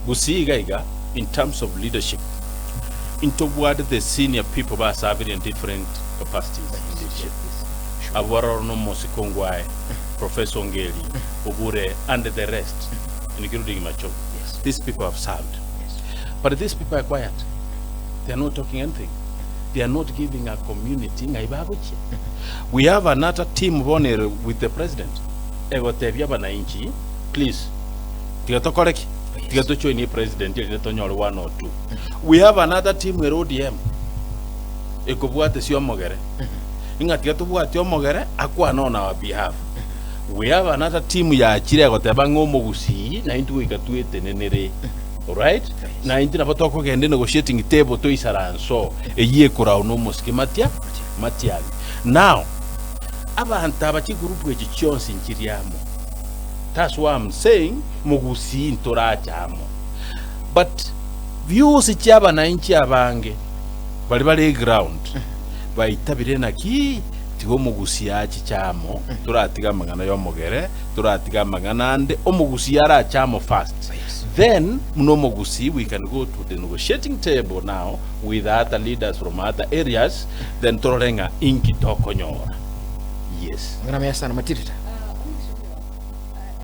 Gusii iga iga in terms of leadership intobwate the senior people basabire in different capacities in leadership. Abwo baroro nomosike Ongwae, Professor Ongeri, Obure and the rest including Machogu. These people have served. But these people are quiet. They are not talking anything. They are not giving a community ng'ai bagochia. We have another team bono ere with the president egotebia abananchi please tiga tokore ki? Tiga tojoinie president erinde tonyore one or two. We have another team ere ODM ekobwatesia omogere ng'a tiga tobwatie omogere akwane on our behalf. We have another team yachire egoteba ng'a omogusii naintwe goika twetenenere. Alright? Na intwe nabo tokogenda enegotiating table toisaranse oo eyio ekorau na omosike matia matiang'i. Now, abanto aba chigroup echi chionsi nchiri amo. That's why I'm saying mogusii ntorache amo. But views chia abananchi abange baria bare eground baitabire naki tiga omogusii achiche amo toratiga amang'ana y'omogere toratiga amang'ana ande omogusii arache amo first then buna omogusii we can go to the negotiating table now with other leaders from other areas then torore ng'a inki tokonyora yes. Amang'ana maya sana matirita.